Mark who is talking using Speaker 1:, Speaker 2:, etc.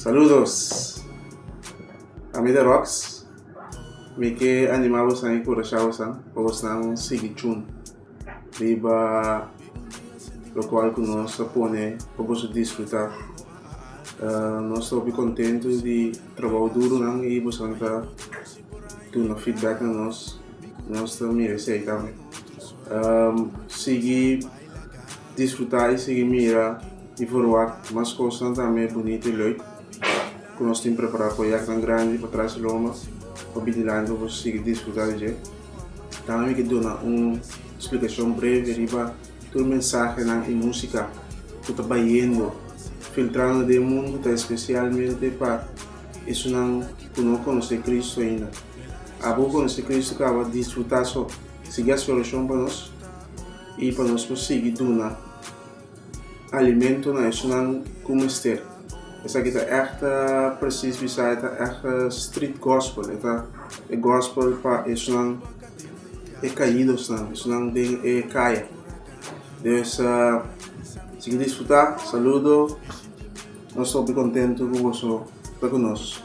Speaker 1: Saludos! Ami ta Rox. Mi ke animá bosan i kurashá bosan pa bosnan sigui chun riba lokual ku nos a pone pa boso disfrutá. Nos ta hopi kontentu di trabou durunan i bosan ta duna feedback na nos. Nos ta mira esei tambe. Sigui disfrutá i sigui mira i verwagt mas kosnan tambe bunito i leuk ku nos tin prepará proyektonan grandi pa tras di lomba pa bini dilanti pa boso sigui disfrutá di dje. Tambe mi ke duna un splikashon breve riba tur mensahenan i músika ku ta bayendo, filtrando den mundu ta espesialmente pa esunnan ku no konosé Kristu ainda. Abo ku konosé Kristu kaba disfrutá so. Sigui hasi orashon pa nos i pa nos por sigui duna alimento na esunnan ku mester. Esaki ta ègt presis bisa e ta ègt street gospel, e ta e gospel pa esunnan e kaidosnan, esunnan den e kaya. Dus sigui disfruta, saludo, nos ta hopi kontentu ku boso ta ku nos.